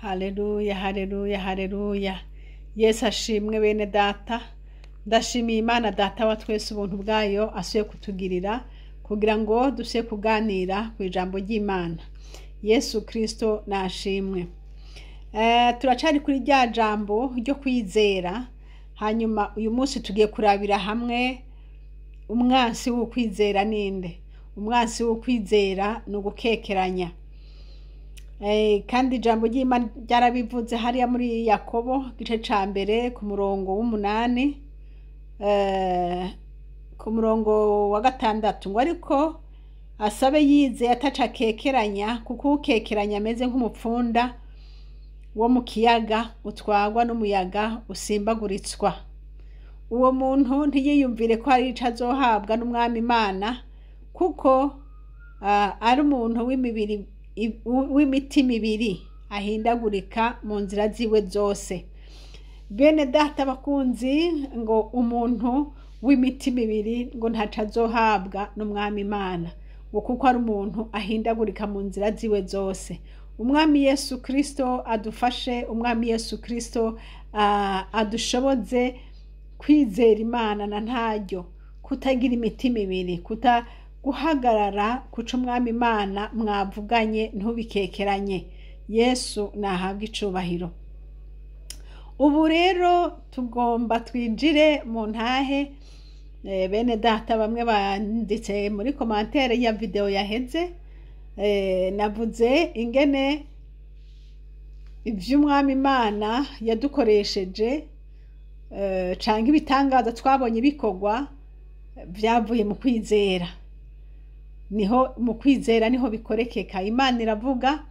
Haleluya, haleluya, haleluya. Yesu ashimwe bene data. Ndashimiye Imana data wa twese ubuntu bwayo asuye kutugirira kugira ngo duse kuganira ku ijambo ry'Imana. Yesu Kristo nashimwe. Turacari kuri rya jambo ryo kwizera, hanyuma uyu munsi tugiye kurabira hamwe umwansi w'ukwizera ninde. Umwansi w'ukwizera ni ugukekeranya. Kandi ijambo ry'Imana ryarabivuze hariya muri Yakobo igice ca mbere ku murongo w'umunani, ku murongo wa gatandatu ngo ariko asabe yizeye ataco akekeranya, kuko ukekeranya ameze nk'umupfunda wo mu kiyaga utwagwa n'umuyaga usimbaguritswa. Uwo muntu ntiyiyumvire ko hari ico azohabwa n'Umwami Imana, kuko ari umuntu w'imibiri w'imitima ibiri ahindagurika mu nzira ziwe zose. Bene data bakunzi, ngo umuntu w'imitima ibiri ngo ntaco azohabwa n'Umwami Imana, ngo kuko ari umuntu ahindagurika mu nzira ziwe zose. Umwami Yesu Kristo adufashe, Umwami Yesu Kristo adushoboze kwizera Imana na ntaryo, kutagira imitima ibiri, kuta guhagarara kuca Umwami Imana mwavuganye ntubikekeranye. Yesu nahabwe icubahiro. Ubu rero tugomba twinjire mu ntahe. Bene data bamwe banditse muri commentaire ya video yaheze, navuze ingene ivy'Umwami Imana yadukoresheje, canke ibitangaza twabonye bikorwa vyavuye mu kwizera. Niho mu kwizera niho bikorekeka. Imana iravuga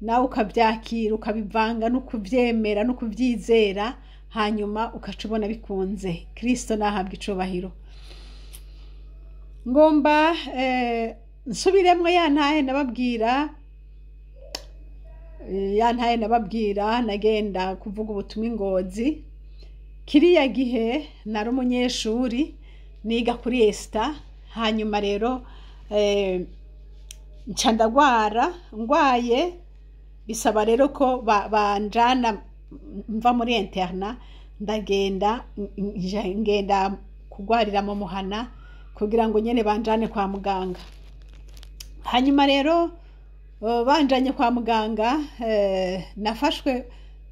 nawe ukavyakira, ukabivanga no kuvyemera no kuvyizera, hanyuma ukaca ubona bikunze. Kristo nahabwe icubahiro. Ngomba nsubiremwo ya ntahe nababwira, ya ntahe nababwira nagenda kuvuga ubutumwa i Ngozi. Kiriya gihe nari umunyeshuri niga kuri Esta, hanyuma rero nca ndagwara, ngwaye bisaba rero ko banjana mva muri internat, ndagenda ngenda kugwarira mu muhana kugira ngo nyene banjane kwa muganga. Hanyuma rero banjanye kwa muganga, nafashwe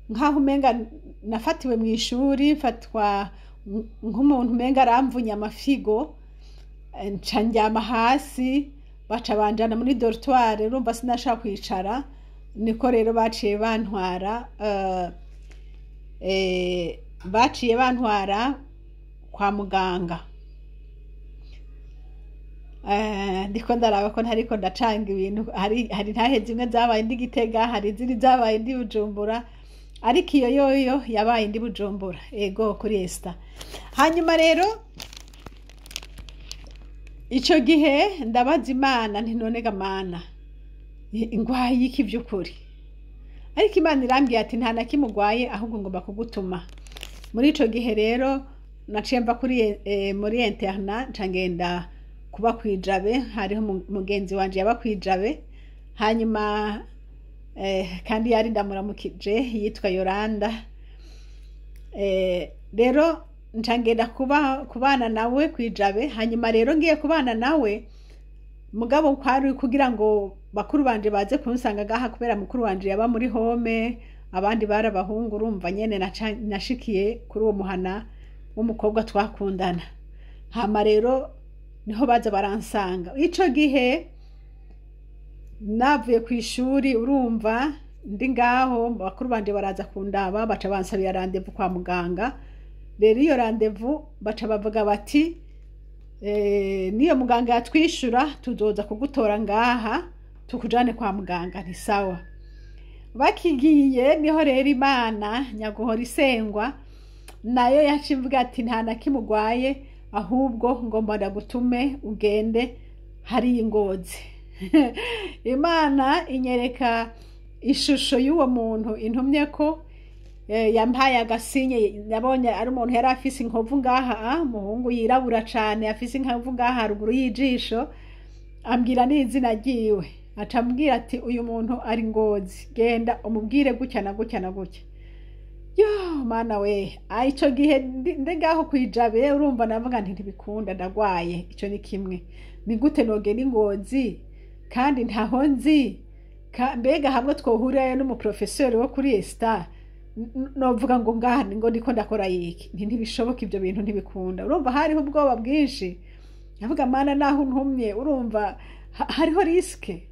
nkaho umenga nafatiwe mu ishuri, mfatwa nk'umuntu umenga aramvunya amafigo, nca ndyama hasi, baca banjana muri dortoir. Urumva sinashaka kwicara, niko rero baciye bantwara, baciye bantwara kwa muganga. Ndiko ndaraba ko ntariko ndacanga ibintu. Hari ntahe zimwe zabaye ndi Gitega, hari izindi zabaye ndi Bujumbura, ariko iyo yoyo yabaye ndi Bujumbura, ego kuri Esta. Hanyuma rero ico gihe ndabaza Imana nti none ga Mana, ngwaye iki vy'ukuri? Ariko Imana irambwiye ati nta na kimwe ugwaye, ahubwo ngomba kugutuma. Muri ico gihe rero naciye mva kuri muri internat, nca ngenda kuba kwijabe. Hariho mugenzi wanje yaba kwijabe, hanyuma kandi yari ndamuramukije, yitwa Yoranda. Rero nca ngenda kuba kubana nawe kwijabe. Hanyuma rero ngiye kubana nawe, mugabo kwari kugira ngo bakuru banje baze kunsanga gaha, kubera mukuru wanje yaba muri home, abandi bari abahungu. Urumva nyene nashikiye kuri uwo muhana w'umukobwa twakundana, hama rero niho baza baransanga. Ico gihe navuye kw'ishuri, urumva ndi ngaho, bakuru banje baraza kundaba, baca bansabira rendez-vous kwa muganga. Rero iyo rendez-vous baca bavuga bati niyo muganga yatwishura tuzoza kugutora ngaha tukujane kwa muganga. Nti sawa. Bakigiye niho rero Imana nyaguhora isengwa nayo yaca imvuga ati nta na kimwe ugwaye, ahubwo ngomba ndagutume ugende hariya i Ngozi. Imana inyereka ishusho y'uwo muntu intumye ko yampaye agasinye. Nabonye ari umuntu yari afise inkovu ngaha, umuhungu yirabura cane afise inkovu ngaha haruguru y'ijisho, ambwira n'izina ryiwe. Aca ambwira ati: "Uyu muntu ari Ngozi, genda umubwire gutya na gutya na gutya." Yo Mana we! Ico gihe ndi ngaho kwijabe, urumva navuga nti: "Ntibikunda, ndagwaye." Ico ni kimwe. Ni gute nogenda Ingozi kandi ntaho nzi? Mbega hamwe twohurirayo n'umuprofeseri wo kuri ESTA, novuga ngo ngaha ngo ndiko ndakora yiki? Ntibishoboka, ibyo bintu ntibikunda. Urumva hariho ubwoba bwinshi. Ndavuga: "Mana, naho untumye, urumva hariho risque."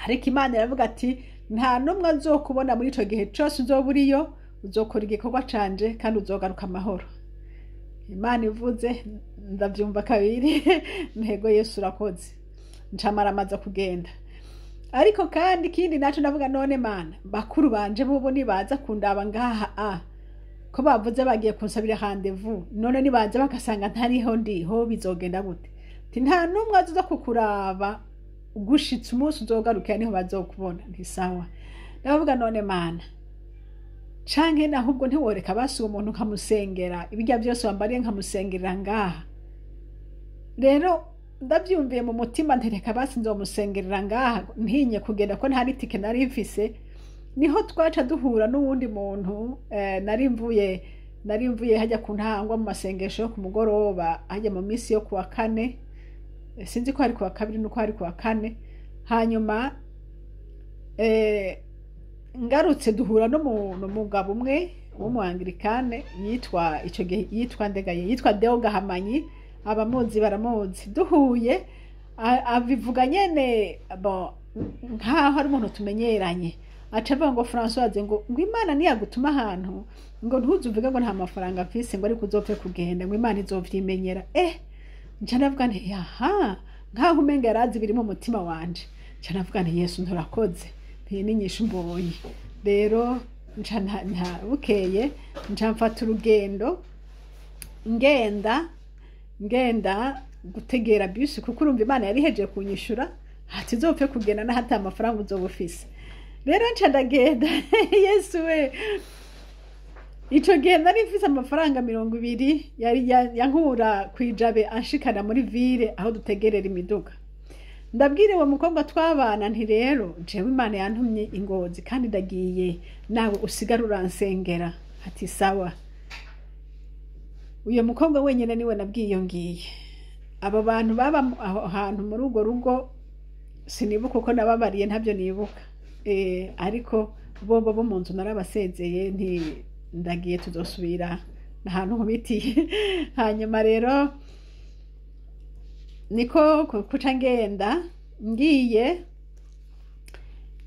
Ariko Imana iravuga ati: "Nta n'umwe azokubona muri ico gihe cose uzoba uriyo, uzokora igikorwa canje kandi uzogaruka amahoro." Imana ivuze ndavyumva kabiri. Ntego, Yesu urakoze. Ncamaramaza kugenda. Ariko kandi ikindi naco ndavuga: "None Mana, bakuru banje bobo nibaza kundaba ngaha, a ko bavuze bagiye kunsabira rendez-vous, none nibaza bagasanga ntariho ndiho, bizogenda gute?" Ati: "Nta n'umwe azoza kukuraba gushitsa umunsi uzogarukira, niho bazokubona." Nti: "Sawa." Ndavuga: "None Mana, canke nahubwo ntiworeka basi uwo muntu nkamusengera, ibirya byose wambariye nkamusengerera ngaha?" Rero ndabyumviye mu mutima, ntereka basi nzomusengerera ngaha, ntinye kugenda ko nta n'itike nari mfise. Niho twaca duhura n'uwundi muntu. Nari mvuye hajya ku Ntangwa mu masengesho yo ku mugoroba, hajya mu minsi yo kuwa kane. Sinzi ko hari kuwa kabiri nuko hari kuwa kane. Hanyuma ngarutse duhura n'umugabo umwe w'umuanglikane yitwa, icyo gihe yitwa Ndegaye, yitwa Deo Gahamanyi, abamuzi baramuzi. Duhuye abivuga nyene, bon, nkaho ari umuntu tumenyeranye. Aca avuga ngo: "Françoise, ngo Imana niyagutuma ahantu, ngo ntuzuvuge ngo nta mafaranga mfise, ngo ariko uzopfe kugenda, ngo Imana izovyimenyera." Nca ndavuga nti: "Aha nkaho umenga yarazi biri mu mutima wanje." Nca ndavuga nti: "Yesu nturakoze, nti n'inyishu mbonye." Rero nca bukeye nca mfata urugendo, ngenda gutegera bisi, kuko urumva Imana yari ihejeje kunyishura ati: "Uzopfe kugenda n'aho ata amafaranga uzoba ufise." Rero nca ndagenda. Yesu we! Ico gihe nari mfise amafaranga 20 yari yankura kwijabe anshikana muri ville aho dutegerera imiduga. Ndabwira uwo mukobwa twabana nti: "Rero jewe Imana yantumye Ingozi kandi ndagiye, nawe usigara uransengera." Ati: "Sawa." Uyo mukobwa wenyine niwe nabwiye iyo ngiye. Abo bantu baba aho hantu muri urwo rugo sinibuka uko nababariye, ntabyo nibuka. Ariko bobo bo mu nzu narabasezeye nti: "Ndagiye, tuzosubira ahantu nkubitiye." Hanyuma rero niko kuca ngenda. Ngiye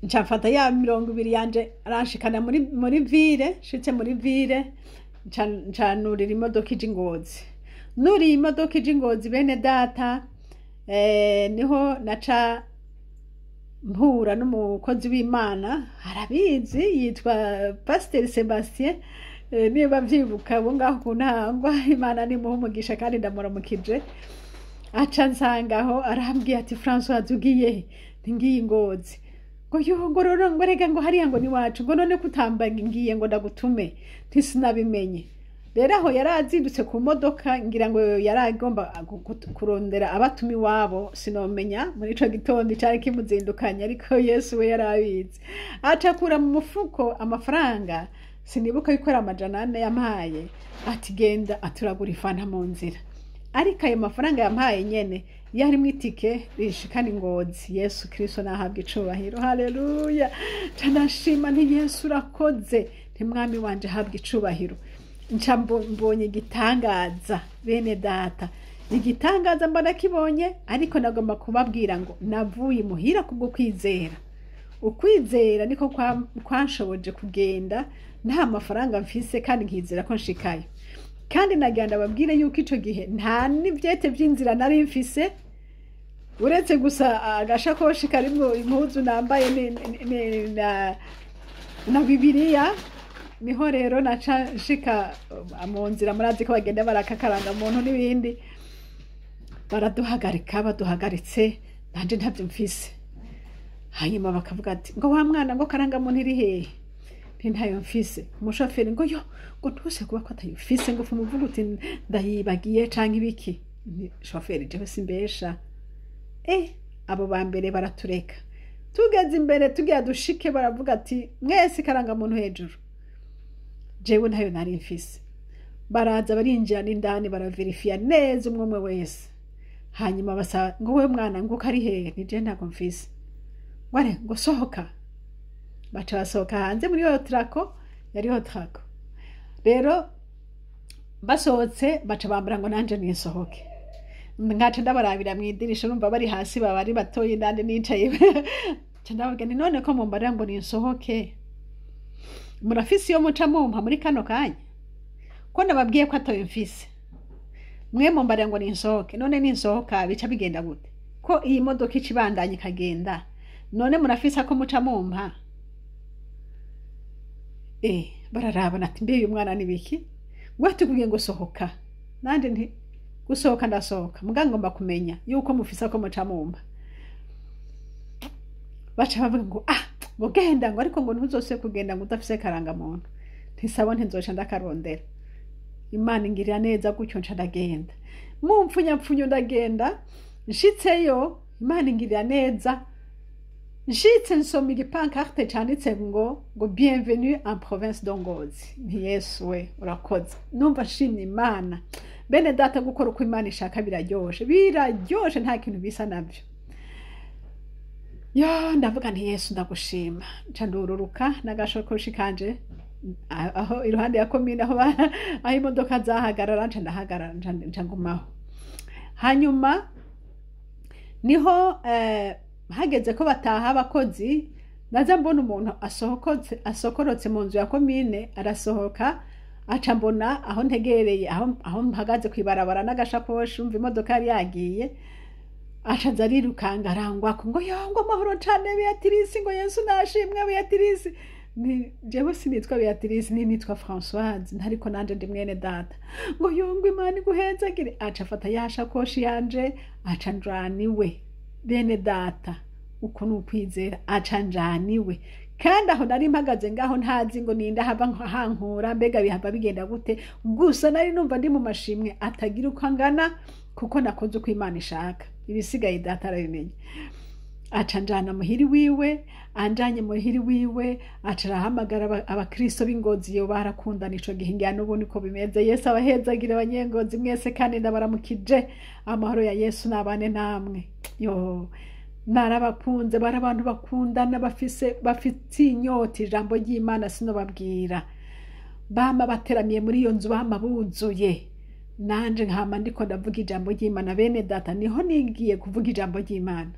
nca mfata ya 20 yanje, aranshikana muri ville. Nshitse muri ville nca nurira imodoka ija Ingozi. Nuriye imodoka ija Ingozi, bene data, niho naca mpura n'umukozi w'Imana, arabizi, yitwa Pasiteri Sebastien, niba vyibuka, ubu ngaho ku Ntangwa. Imana nimuha umugisha kandi ndamuramukije. Aca nsangaho, arambwiye ati: "Françoise, ugiye he?" Nti: "Ngiye Ingozi." Ngo: "Yo," ngo: "Rero," ngo: "rega," ngo: "hariya," ngo: "niwacu," ngo: "none kutamba ngiye ngo ndagutume?" Nti: "Sinabimenye." Rero aho yari azindutse ku modoka, ngira ngo yari agomba kurondera abatuma iwabo, sinomenya muri ico gitondo icari kimuzindukanye, ariko Yesu we yari abizi. Aca akura mu mufuko amafaranga, sinibuka yuko ari 400 yampaye, ati: "Genda," aturagura ifanta mu nzira. Ariko ayo mafaranga yampaye nyene yarimwo itike rishikana Ingozi. Yesu Kristo nahabwa icubahiro, haleluya! Nca ndashima nti: "Yesu urakoze," nti: "Mwami wanje habwa icubahiro." Nca mbonye igitangaza, bene data, igitangaza mbona kibonye. Ariko nagomba kubabwira ngo navuye imuhira kubwo kwizera. Ukwizera niko kwanshoboje kugenda nta mafaranga mfise kandi nkizera ko nshikayo. Kandi nagira ndababwire yuko ico gihe nta n'ivyete vy'inzira nari mfise, uretse gusa agashakoshi karimwo impuzu nambaye na Bibiliya. Niho rero naca nshika mu nzira. Murazi ko bagenda barakakaranga muntu n'ibindi, baraduhagarika. Baduhagaritse nanje ntabyo mfise. Hanyuma bakavuga ati ngo: "Wa mwana," ngo: "karangamuntu iri hehe?" Nti: "Ntayo mfise." Umushoferi ngo: "Yo," ngo: "ntuse kuba ko atayufise," ngo: "umuvuga uti ndayibagiye canke ibiki." Nti: "Shoferi, jewe simbesha." Abo ba mbere baratureka. Tugeze imbere, tugira dushike, baravuga ati: "Mwese ikarangamuntu hejuru." Jewe ntayo nari mfise. Baraza barinjira n'indani, baraverifiya neza umwe umwe wese. Hanyuma basaba ngo: "We mwana, ngo kari hehe?" "Ni je, ntabwo mfise." Ngo: "Are, ngo sohoka." Baca basohoka hanze muri OTRACO, yari OTRACO. Rero basohotse, baca bambara ngo nanje nisohoke. Nkaca ndabarabira mu idirisha, numva bari hasi, baba ari batoyi, nanje nicaye. Nca ndababwira nti: "None ko mumbarira ngo ninsohoke, murafise iyo muca mumpa muri kano kanya? Ko nababwiye ko atayo mfise, mwe mumbarira ngo ninsohoke. None ninsohoka bica bigenda gute, ko iyi modoka ica ibandanya ikagenda? None murafise ako muca mumpa?" Bararabana ati: "Mbe uyu mwana ni biki?" Ngo: "Tukubwiye ngo sohoka." Nanje nti: "Gusohoka ndasohoka, muga ngomba kumenya yuko mufise ako muca mumpa." Baca bavuga ngo: "Ah," ngo: "genda," ngo: "ariko ngo ntuzose kugenda ngo udafise karangamuntu." Ntisaba, ntinzoca ndakarondera. Imana ingirira neza gutyo, nca ndagenda mu mpfunyapfunyo, ndagenda. Nshitseyo, Imana ingirira neza, nshitse nsoma igipancarte canditse ngo "Bienvenue en province de Ngozi". Nti: "Yesu we, urakoze." Numva nshimye Imana. Bene data, gukora uko Imana ishaka biraryoshe, biraryoshe, nta kintu bisa navyo. Yo, ndavuga nti: "Yesu, ndagushima." Nca ndururuka n'agashakoshi kanje aho iruhande ya komine, aho imodoka zahagarara, nca ndahagarara, nca ngumaho. Hanyuma niho hageze ko bataha abakozi, naza mbona umuntu asohokotse, asokorotse mu nzu ya komine, arasohoka, aca mbona aho ntegereye, aho mpagaze kw'ibarabara n'agashakoshi. Umva, imodoka yari yagiye. Aca aza arirukanga, arangwako ngo: "Yo," ngo: "amahoro cane Beatrice," ngo: "Yesu nashimwe Beatrice." Ni jewe sinitwa Beatrice, ni nitwa Françoise, ntariko nanje ndi mwene data. Ngo: "Yongwe, Imana iguhezagire." Aca afata ya shakoshi yanje, aca njaniwe. Bene data, uko ni ukwizera. Aca njaniwe, kandi aho nari mpagaze ngaho ntazi ngo ninde hava hankura, mbega bihava bigenda gute. Gusa nari numva ndi mu mashimwe atagira uko angana, kuko nakoze uko Imana ishaka, ibisigaye data arabimenya. Aca njana muhiri wiwe. Anjanye muhiri wiwe, aca arahamagara abakristo b'Ingozi. Iyo barakundana ico gihe, ngira n'ubu niko bimeze. Yesu abahezagire, abanyengozi mwese, kandi ndabaramukije. Amahoro ya Yesu nabane namwe. Yo, narabakunze, bari abantu bakundana, bafite inyota ijambo ry'Imana. Sinobabwira, bama bateramiye muri iyo nzu, bama buzuye, nanje nkama ndiko ndavuga ijambo ry'Imana. Bene data, niho nigiye kuvuga ijambo ry'Imana.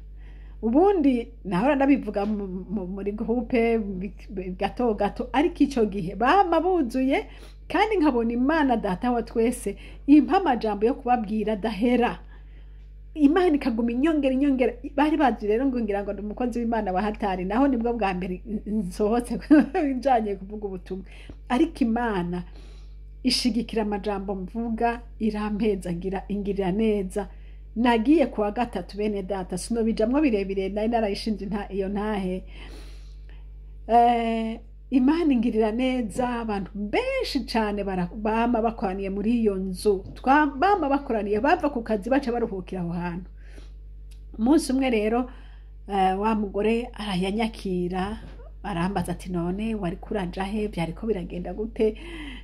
Ubundi nahora ndabivuga muri groupe gato gato, ariko ico gihe bama buzuye, kandi nkabona Imana Data wa twese impa amajambo yo kubabwira dahera, Imana ikaguma inyongera, inyongera. Bari bazi rero ngo ngira ngo ndi umukozi w'Imana wa hatari, naho nibwo bwa mbere nsohotse njanye kuvuga ubutumwa. Ariko Imana ishigikira amajambo mvuga, irampezagira, ingirira neza. Nagiye kuwa gatatu. Bene data, sinobijamwo birebire, nari narayishinze iyo ntahe. Imana ingirira neza, abantu benshi cane bama bakoraniye muri iyo nzu. Bama bakoraniye, bava ku kazi baca baruhukira aho hantu. Umunsi umwe rero, wa mugore arayanyakira, arambaza ati: "None wari kuraja he? Vyariko biragenda gute?"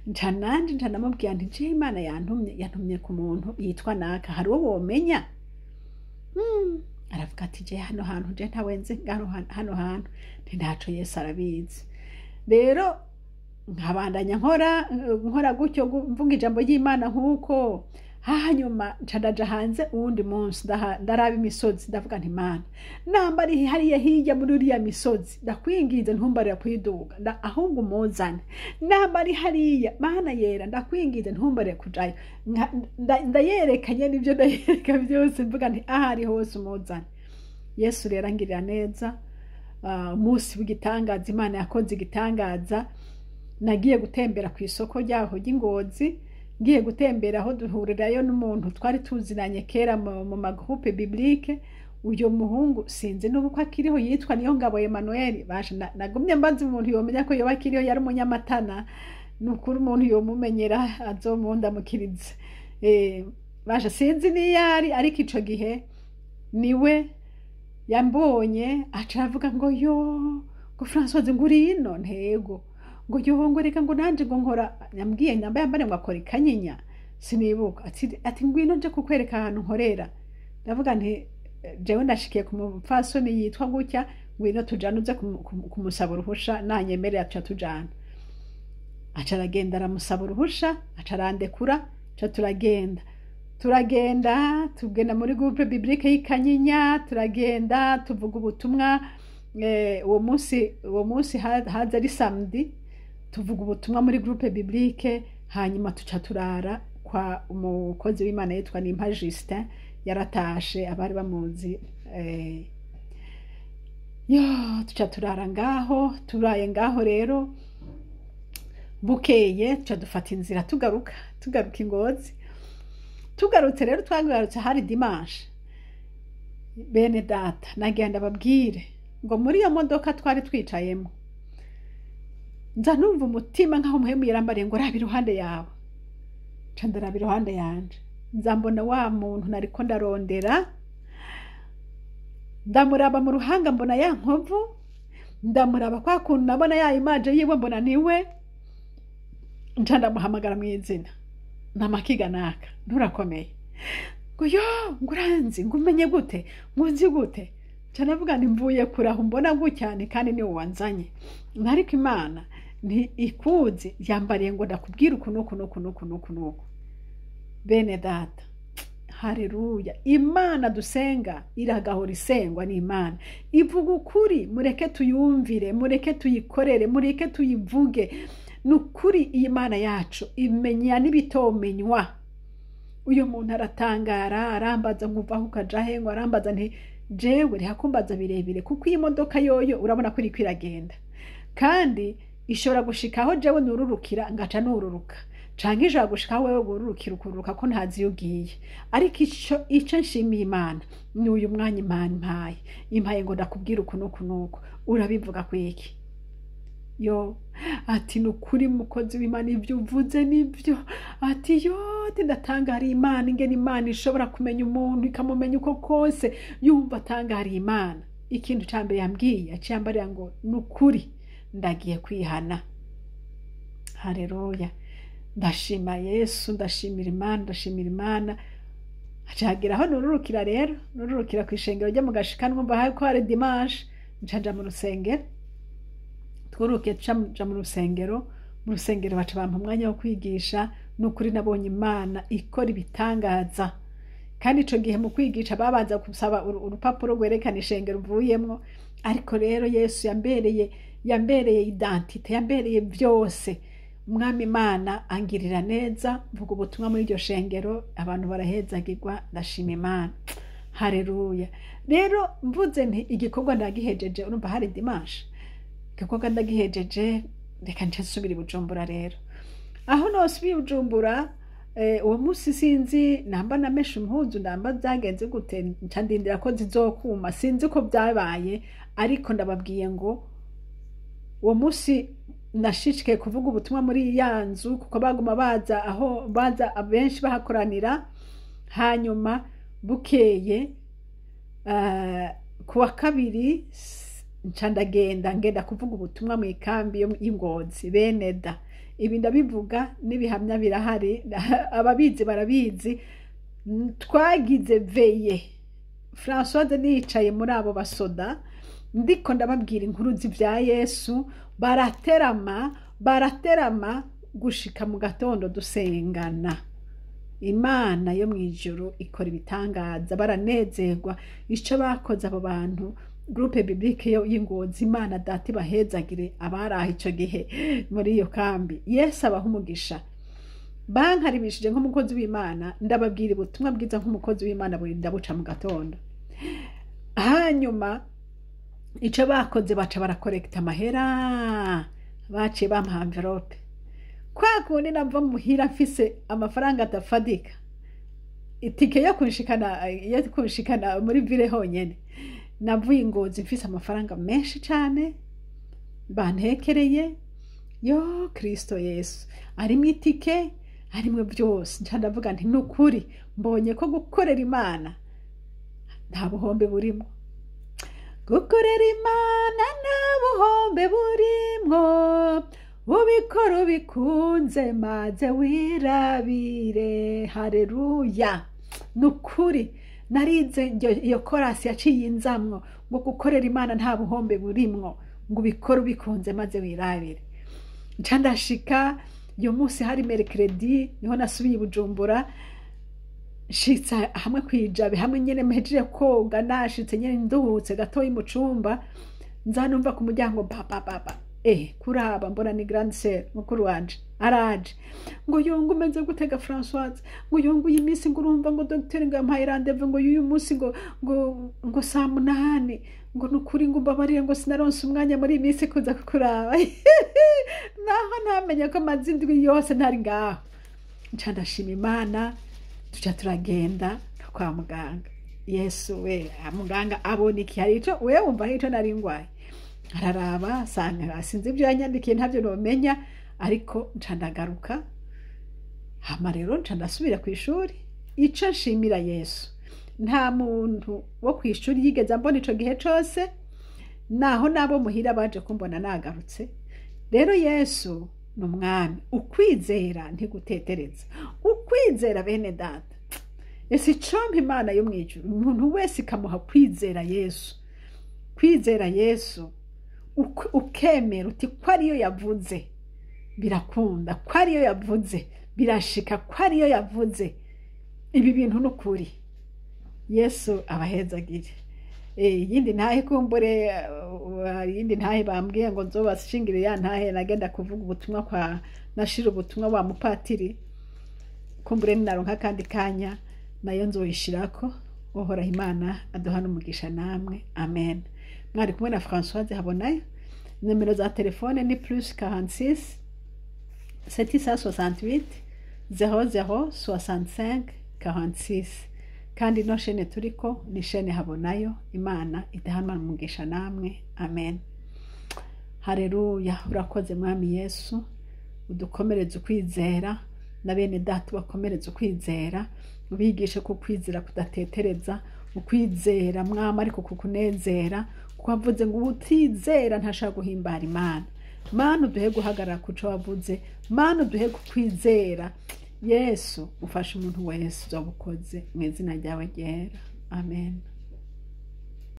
Nca nanje nca ndamubwira nti: "Je Imana yantumye ku muntu yitwa naka, hari uwo womenya?" Aravuga ati: "Je hano hantu, je ntawe nzi hano hantu." Nti: "Ntaco, Yesu arabizi." Rero nkabandanya nkora gutyo, mvuga ijambo ry'Imana nk'uko. Hanyuma nca ndaja hanze uwundi munsi, ndaraba imisozi, ndavuga nti: "Mana, namba ari hariya hirya muri uriya misozi, ndakwinginze ntumbarira kuyiduga, ahubwo umuzane. Namba ari hariya, Mana yera, ndakwinginze ntumbarire kujayo." Ndayerekanye n'ibyo ndayereka byose, mvuga nti: "Aho ari hose umuzane." Yesu rero angirira neza. Umunsi w'igitangaza, Imana yakoze igitangaza. Nagiye gutembera ku isoko ryaho ry'Ingozi. Ngiye gutembera aho, duhurirayo n'umuntu twari tuzinanye kera mu magroupe biblique. Uyo muhungu sinzi n'ubu ko akiriho, yitwa niyo ngabo Emmanuel. Basha, nagumye mbaza umuntu yomenya ko yoba akiriho, yari umunyamatana. Ni ukuri umuntu yomumenyera azomundamukirize. Basha, sinzi niyo ari, ariko ico gihe niwe. Yambonye aca aravuga ngo: "Yo," ngo, "Françoise, ngo uri ino?" Ntego. Ngo: "Yo," ngo, "reka," ngo, "nanje," ngo, "nkora." Yambwiye namba yambare ngo akora ikanyinya, sinibuka. Ati: "Ngwino nje kukwereka ahantu nkorera." Ndavuga nti: "Jewe ndashikiye ku mupfasoni yitwa gutya, ngwino tujane, uze kumusaba uruhusha, nanyemerera tuca tujana." Aca aragenda aramusaba uruhusha, aca arandekura, aca turagenda. Turagenda, tugenda muri groupe biblique y'ikanyinya, turagenda tuvuga ubutumwa. Uwo munsi haza ari samedi, tuvuga ubutumwa muri groupe biblique, hanyuma tuca turara kwa umukozi w'Imana yitwa Nimpa Justin, yaratashe, abari bamuzi. Yo, tuca turara ngaho. Turaye ngaho rero, bukeye tuca dufata inzira tugaruka ingozi. Tugarutse rero, twagarutse hari dimanche. Bene data, nagira babwire ngo muri iyo modoka twari twicayemo, nza numva umutima nkaho umuhemu yarambariye ngo: "Raba iruhande yawe." Nca ndaraba iruhande yanje, nza mbona wa muntu nariko ndarondera. Ndamuraba mu ruhanga, mbona ya nkovu, ndamuraba kwa kuntu nabona ya image yiwe, mbona niwe. Nca ndamuhamagara mu izina: "Namakiga naka, nturakomeye?" Ngo: "Yo," ngo, "uranzi?" Ngo: "Umenye gute?" Ngo: "Nzi gute?" Nca ndavuga nti: "Mvuye kure aho mbona gutya, ni kandi niwe wanzanye, ariko Imana nti ikuzi, yambariye ngo ndakubwira uku n'uku n'uku n'uku n'uku n'uku." Bene data, hareruya! Imana dusenga iragahora isengwa, ni Imana ivuga ukuri. Mureke tuyumvire, mureke tuyikorere, mureke tuyivuge. Ni ukuri, iyi Mana yacu imenya n'ibitomenywa. Uyu muntu aratangara, arambaza ngo: "Uvaho ukaja he?" Ngo arambaza nti: "Jewe reka kumbaza birebire, kuko iyi modoka yoyo urabona ko iriko iragenda, kandi ishobora gushika aho jewe nururukira ngaca nururuka, canke ishobora gushika aho wewe wururukira ukururuka, ko ntazi iyo ugiye. Ariko ico nshimiye Imana ni uyu mwanya Imana impaye ngo ndakubwira uku n'uku n'uku, urabivuga kwiki?" Yo, ati: "Ni ukuri, mukozi w'Imana, ibyo uvuze nibyo." Ati: "Yo," ati, "ndatangariye Imana, ingene Imana ishobora kumenya umuntu, ikamumenya uko kose." Yumva atangariye Imana. Ikintu ca mbere yambwiye, yaciye ambarira ngo: "Ni ukuri, ndagiye kwihana." Hareruya! Ndashima Yesu, ndashimira Imana, ndashimira Imana. Hacagira aho nururukira rero, nururukira ku ishengero ryo mu Gashikanwa. Mva ko hari dimanche, nca nja mu rusengero. Twurukiye tuca mu rusengero. Mu rusengero baca bampa umwanya wo kwigisha. Ni ukuri, nabonye Imana ikora ibitangaza. Kandi ico gihe mu kwigisha babanza gusaba urupapuro rwerekana ishengero uvuyemwo. Ariko rero Yesu yambereye identité, yambereye byose. Umwami Imana angirira neza, mvuga ubutumwa muri iryo shengero, abantu barahezagirwa. Ndashima Imana, hareruya! Rero mvuze nti igikorwa ndagihejeje, urumva hari dimanche, igikorwa ndagihejeje, reka nce nsubira i Bujumbura. Rero aho nosubiye i Bujumbura, uwo munsi sinzi namba nameshe impuzu, namba byagenze gute, nca ndindira ko zizokuma, sinzi ko byabaye. Ariko ndababwiye ngo uwo munsi nashishikaye kuvuga ubutumwa muri ya nzu, kuko baguma baza aho baza abenshi bahakoranira. Hanyuma bukeye, ku wa kabiri, nca ndagenda, ngenda kuvuga ubutumwa mu ikambi y'Ingozi. Bene da, ibi ndabivuga n'ibihamya birahari, ababizi barabizi. Twagize veillée, Françoise nicaye muri abo basoda, ndiko ndababwira inkuru z'ibya Yesu, baraterama, baraterama gushika mu gatondo, dusengana. Imana yo mu ijuru ikora ibitangaza, baranezerwa. Icyo bakoze abo bantu, groupe biblique yo y'Ingozi, Imana Data ibahezagire. Abari aho icyo gihe muri iyo kambi, Yesu abaha umugisha. Bankaribishije nk'umukozi w'Imana, ndababwira ubutumwa bwiza nk'umukozi w'Imana, burinda buca mu gatondo. Hanyuma icyo bakoze, baca barakorekita amahera, baciye bamuha enveloppe. Kwa kundi nava muhira mfise amafaranga adafadika, itike yo kunshikana muri ville honyene, navuye Ingozi mfise amafaranga menshi cane bantekereye. Yo, Kristo Yesu, arimwo itike, arimwo byose. Nca ndavuga nti: "Nukuri mbonye ko gukorera Imana nta buhombe burimo." Gukorera Imana nta buhombe burimwo, ubikora ubikunze maze wirabire. Hareruya! Nukuri narize iyo korasi yaciye inzamwo ngo gukorera Imana nta buhombe burimwo, ngo ubikore ubikunze maze wirabire. Nca ndashika iyo munsi hari mercredi, niho nasubiye i Bujumbura, nshitse hamwe kwijabe hamwe nyene mpejeje koga, nashitse nyene nduhutse gatoyi mu cumba, nza numva ku muryango ba ba ba ba, kuraba mbona ni grande sœur mukuru wanje araje, ngo yongo umeze gutega Françoise, ngo yongo iyi minsi ngo urumva ngo docteur ngo yampaye rendez-vous ngo y'uyu munsi ngo ngo ngo saa 8, ngo nukuri ngo mbabarire ngo sinaronse umwanya muri iyi minsi kuza kukuraba. Naho ntamenye ko maze indwi yose ntari ngaho. Nca ndashima Imana, tuca turagenda kwa muganga. Yesu we, muganga abona iki, hari ico we wumva hari ico nari ngwaye, araraba asanga sinzi ibyo yanyandikiye, ntabyo nomenya, ariko nca ndagaruka. Hama rero nca ndasubira ku ishuri. Ico nshimira Yesu, nta muntu wo ku ishuri yigeze ambona ico gihe cose, naho nabo muhira baje kumbona nagarutse. Rero Yesu ni umwami. Ukwizera ntigutetereza, ukwizera bene data. Ese icompa Imana yo mw'ijuru, umuntu wese ikamuha kwizera Yesu, kwizera Yesu ukemera uti ko ariyo yavuze birakunda, ko ariyo yavuze birashika, ko ariyo yavuze ibi bintu n'ukuri. Yesu abahezagire. Iyindi ntahe kumbure, iyindi ntahe bambwiye ngo nzobashingire ya ntahe nagenda kuvuga ubutumwa kwa nashira ubutumwa wa mupatiri, kumbure ninaronka kandi kanya nayo nzoyishirako. Uhoraho Imana aduha n'umugisha namwe, amen. Mwari kumwe na Françoise Habonayo. Nimero za telefone ni plus 46 768 00 65 46. Kandi ino shene turiko ni shene Habonayo. Imana idahanwa umugisha namwe, amen. Haleluya! Urakoze Mwami Yesu, udukomereze ukwizera, na bene data ubakomereze ukwizera, ubigishe ko ukwizera kudatetereza, ukwizera Mwami ariko kukunezera, kuko wavuze ngo utizera ntashaka guhimbara Imana. Mana uduhe guhagarara kuco wavuze, Mana uduhe kukwizera. Yesu ufashe umuntu wese uzoba ukoze, mu izina ryawe ryera, amen.